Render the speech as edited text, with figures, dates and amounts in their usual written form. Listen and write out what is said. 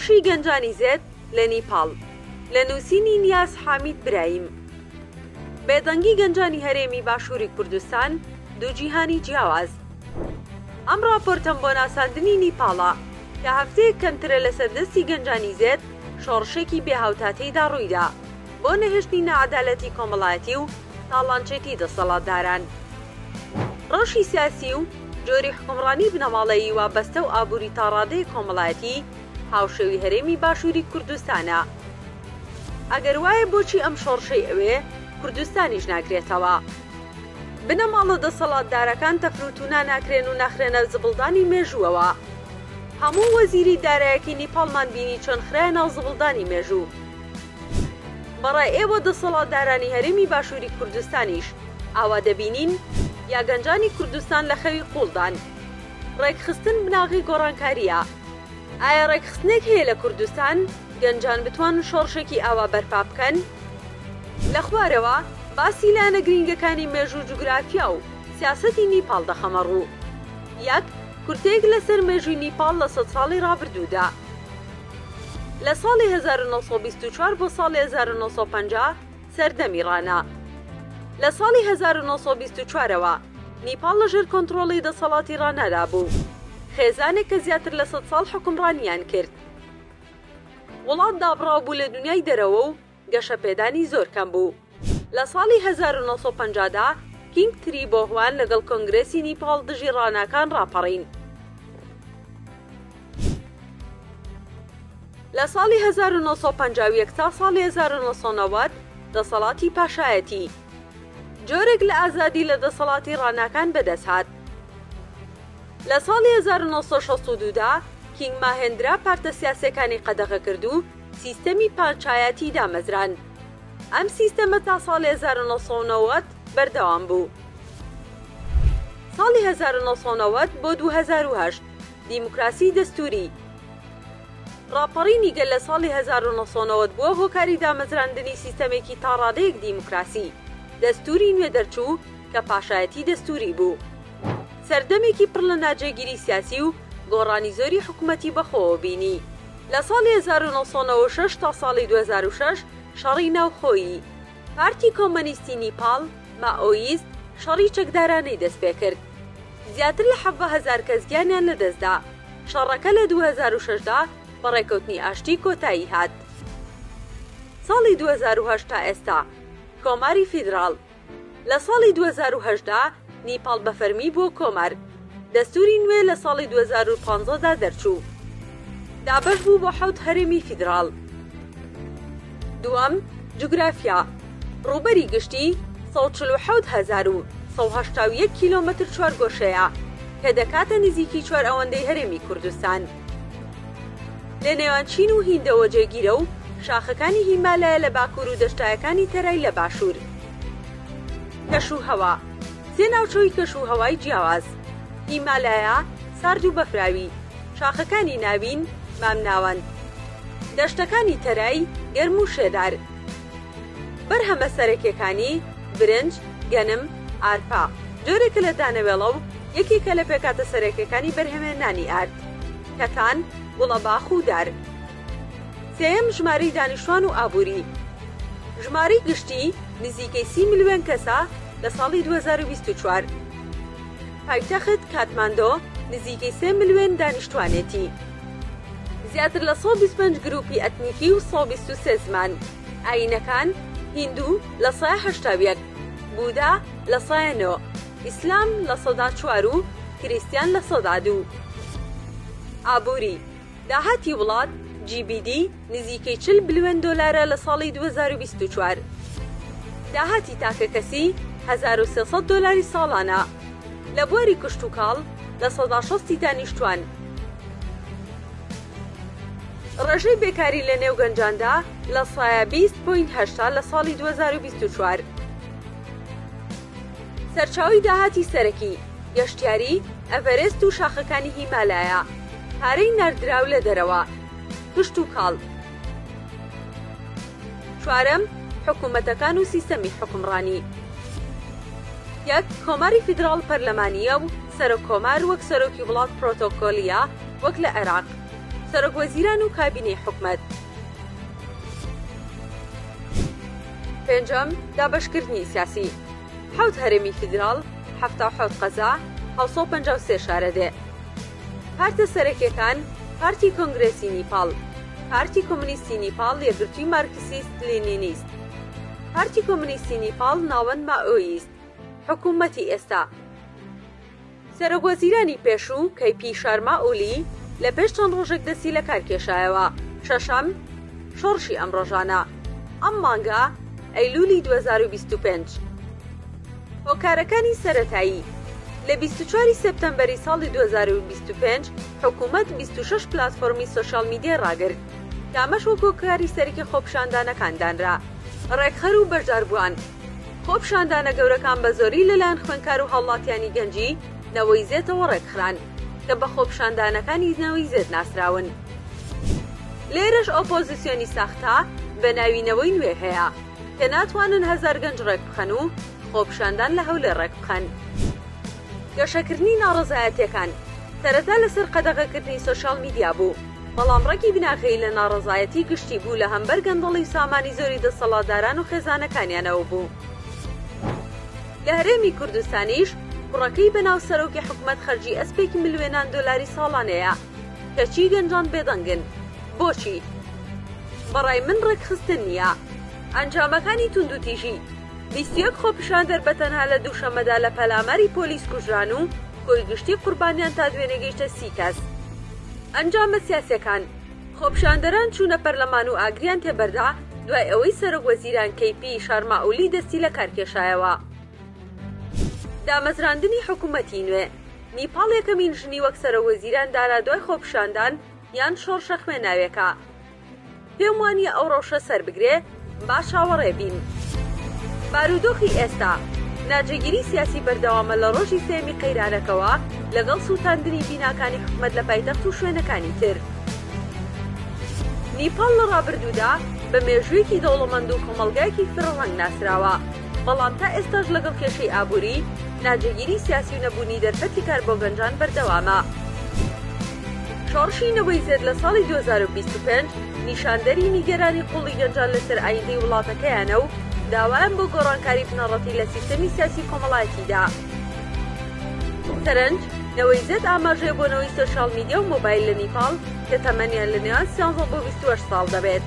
شۆڕشی گەنجانی زێد لە نیپاڵ لە نووسینی نیاز حامید برایم بێدەنگی گەنجانی هەرێمی باشووری کوردستان دوو جیهانی جیاواز. ئەم ڕاپۆرتەم بۆ ناساندنی نیپاڵە کە هەفتەیەک کەمترە لەسەر دەستی گەنجانی زێد شۆڕشێکی بێهاوتا تێیدا ڕوویدا بۆ نەهێشتنی ناعەدالەتی کۆمەڵایەتی و تاڵانچێتی دەسەڵاتداران. ڕەوشی سیاسی و جۆری حوکمڕانی بنەماڵەیی وابەستە و ئابووری تاڕادەیەک کۆمەڵایەتی هاوشێوی هەرێمی باشووری کوردستانە. ئەگەر وایە بۆچی ئەم شۆڕشەی ئەوێ کوردستانیش ناگرێتەوە؟ بنەماڵە دەسەڵاتدارەکان تەفروتونا ناکرێن و ناخرێنە زبڵدانی مێژووەوە. هەموو وەزیری دارایەکی نیپاڵمان بینی چۆن خرایە ناو زبڵدانی مێژوو. بەڕای ئێوە دەسەڵاتدارانی هەرێمی باشووری کوردستانیش ئاوا دەبینین؟ یا گەنجانی کوردستان لە خەوی قووڵدان؟ ڕێکخستن بناغەی گۆڕانکارییە. ئایا ڕێکخستنێک هەیە لە کوردستان گەنجان بتوانن شۆڕشێکی ئاوا بەرپا بکەن؟ لە خوارەوە باسی لایەنە گرینگەکانی مێژوو و جوگرافیا و سیاسەتی نیپاڵ دەخەمە ڕوو. یەک، کورتەیەک لەسەر مێژووی نیپاڵ لە سەدساڵی ڕابردوودا. لە ساڵی 1924 بۆ ساڵی 1950 سەردەمی ڕانا. لە ساڵی 1924 ەوە نیپاڵ لە ژێر کۆنتڕۆڵی دەسەڵاتی ڕانادا بوو، خێزانێک کە زیاتر لە سەد ساڵ حوکمڕانییان کرد. وڵات دابڕاو بوو لە دونیای دەرەوە و گەشەپێدانی زۆر کەم بوو. لە ساڵی 1950 دا کینگ تریبۆهوان لەگەڵ کۆنگرێسی نیپاڵ دژی ڕاناکان ڕاپەڕین. لە ساڵی 1951 تا ساڵی 1990 دەسەڵاتی پاشایەتی جۆرێک لە ئازادی لە دەسەڵاتی ڕاناکان بەدەست هات. لە ساڵی 1962 دا کینگ ماهێندرا پارتە سیاسیەکانی قەدەغە کرد و سیستەمی پادشایەتی دامەزراند. ئەم سیستەمە تا ساڵی 1990 بەردەوام بوو. ساڵی 1990 بۆ 2008 دیموکراسی دەستووری. ڕاپەڕینی گەل لە ساڵی 1990 بووە هۆکاری دامەزراندنی سیستەمێکی تاڕادەیەک دیموکراسی، دەستووری نوێ دەرچوو کە پاشایەتی دەستووری بوو. سەردەمێکی پڕ لە ناجێگیری سیاسی و گۆڕانی زۆری حکومەتی بەخۆوە بینی. لە ساڵی 1996 تا ساڵی 2006 شەڕی ناوخۆیی. پارتی کۆمەنیستی نیپاڵ، مائۆیست، شەڕی چەکدارانەی دەستپێکرد. زیاتر لە 17,000 کەس گیانیان لەدەستدا. شەڕەکە لە 2006 دا بە ڕێکەوتنی ئاشتی کۆتایی هات. ساڵی 2008 تا ئێستا، کۆماری فیدراڵ. لە ساڵی 2008 دا نیپاڵ بە فەرمی بووە کۆمار. دەستووری نوێ لە ساڵی 2015 دا دەرچوو. دابەش بوو بۆ حەوت هەرێمی فیدراڵ. دووەم، جوگرافیا. ڕووبەری گشتی 147,181 کیلۆمەتر چوارگۆشەیە، کە دەکاتە نزیکی چوار ئەوەندەی هەرێمی کوردستان. لە نێوان چین و هیندەوە جێگیرە و شاخەکانی هیمالایا لە باکوور و دەشتایەکانی تەرای لە باشوور. کەش و هەوا، سێ ناوچەی کەش و هەوای جیاواز، هیمالایا، سارد و بەفراوی، شاخەکانی ناوین، مامناوەند. دەشتەکانی تەرای، گەرم و شێدار. بەرهەمە سەرەکیەکانی، برنج، گەنم، ئارپا، جۆرێکە لە دانەوێڵە و یەکێکە لە پێکهاتە سەرەکیەکانی بەرهەمهێنانی ئارد، کەتان، گوڵەباخ و دار. سێیەم، ژمارەی دانیشتوان و ئابووری. ژمارەی گشتی نزیکەی 30 ملیۆن کەسە لە ساڵی 2024. پایتەخت کاتماندۆ نزیکەی 3 ملیۆن دانیشتوانێتی. زیاتر لە 125 گروپی ئەتنیکی و 123 زمان. ئایینەکان، هیندو 81%، بودا 9%، ئیسلام 4% و کریستیان 2%. ئابووری. داهاتی وڵات، GBD، نزیکەی 40 بلیۆن دۆلارە لە ساڵی 2024. داهاتی تاکەکەسی 1300 دۆلاری ساڵانە. لە بواری کشتوکاڵ 60% ی دانیشتوان. ڕێژەی بێکاری لە نێو گەنجاندا 20.8% لە ساڵی 2024. سەرچاوەی داهاتی سەرەکی، گەشتیاری، ئەڤەرێست و شاخەکانی هیمالایا، پارەی ناردراو لە دەرەوە، کشتوکاڵ. چوارەم، حکوومەتەکان و سیستەمی حوکمڕانی. یەک، کۆماری فیدراڵ پەرلەمانییە و سەرۆک کۆمار وەک سەرۆکی وڵات پرۆتۆکۆلییە وەک لە عێراق. سەرۆکوەزیران و کابینەی حکومەت. پێنجەم، دابەشکردنی سیاسی. حەوت هەرێمی فیدراڵ، 77 قەزا، 753 شارەدێ. پارتە سەرەکیەکان، پارتی کۆنگرێسی نیپاڵ، پارتی کۆمۆنیستی نیپاڵ، یەکگرتووی مارکسیست لینینیست، پارتی کۆمۆنیستی نیپاڵ، ناوەند مائۆیست، حکوومەتی ئێستا. سەرۆکوەزیرانی پێشوو، کەی پی شارما ئولی، لە پێش چەند ڕۆژێک دەستی لە کار کێشایەوە. شەشەم، شۆڕشی ئەم ڕۆژانە. ئەم مانگە، ئەیلوولی 2025. هۆکارەکانی سەرەتایی، لە 24 ی سێپتەمبەری ساڵی 2025 حکوومەت 26 پلاتفۆرمی سۆشیال میدیای ڕاگرت، کە ئەمەش وەک هۆکاری سەرەکی خۆپیشاندانەکان دانرا. ڕێکخەر و بەشداربووان، خۆپیشاندانە گەورەکان بە زۆری لەلایەن خوێندکار و هاوڵاتیانی گەنجی نەوەی زێتەوە ڕێکخران، کە بە خۆپیشاندانەکانی نەوەی زێت ناسراون. لێرەش ئۆپۆزیسیۆنی ساختە بە ناوی نەوەی نوێ هەیە، کە ناتوانن هەزار گەنج ڕێکبخەن و خۆپیشاندان لە هەولێر ڕێکبخەن. گەشەکردنی ناڕەزایەتیەکان سەرەتا لەسەر قەدەغەکردنی سۆشیال میدیا بوو، بەڵام ڕەگی بناغەیی لە ناڕەزایەتی گشتی بوو لە هەمبەر گەندەڵی و سامانی زۆری دەسەڵاتداران و خێزانەکانیانەوە بوو. لە هەرێمی کوردستانیش کوڕەکەی بەناو سەرۆکی حکومەت خەرجی ئەسپێکی ملوێنان دۆلاری ساڵانەیە، کەچی گەنجان بێدەنگن. بۆچی؟ بەڕای من ڕێکخستن نییە. ئەنجامەکانی توندوتیژی، 21 خۆپیشاندەر بە تەنها لە دووشەممەدا لە پەلاماری پۆلیس کوژران و کۆی گشتی قوربانیان تا دوێنێ گەیشتە 30 کەس. ئەنجامە سیاسیەکان، خۆپیشاندەران چوونە پەرلەمان و ئاگریان تێبەردا دوای ئەوەی سەرۆک وەزیران کەی پی شارما ئولی دەستی لەکارکێشایەوە. دامەزراندنی حکومەتی نوێ، نیپاڵ یەکەمین ژنی وەک سەرۆک وەزیران دانا دوای خۆپیشاندان یان شۆڕشە خوێناوێکە. پێم وانییە ئەو ڕەوشە سەربگرێ، با چاوەڕێ بین. بارودۆخی ئێستا، ناجێگیری سیاسی بەردەوامە لە ڕۆژی سێیەمی قەیرانەکەوە لەگەڵ سووتاندنی بیناکانی حکومەت لە پایتەخت و شوێنەکانی تر. نیپاڵ لە ڕابردوودا بە مێژوویەکی دەوڵەمەند و کۆمەڵگایەکی فرەڕەنگ ناسراوە، بەڵام تا ئێستاش لەگەڵ کێشەی ئابووری، ناجێگیری سیاسی و نەبوونی دەرفەتی کار بۆ گەنجان بەردەوامە. شۆڕشی نەوەی زێد لە ساڵی 2025 نیشاندەری نیگەرانی قووڵی گەنجان لەسەر ئایندەی وڵاتەکەیانە و داوایان بۆ گۆڕانکاری بنەڕەتی لە سیستەمی سیاسی و کۆمەڵایەتیدا. سەرنج، نەوەی زێد ئاماژەیە بۆ نەوەی سۆشیال میدیا و مۆبایل لە نیپاڵ کە تەمەنیان لە نێوان 13 بۆ 28 ساڵ دەبێت.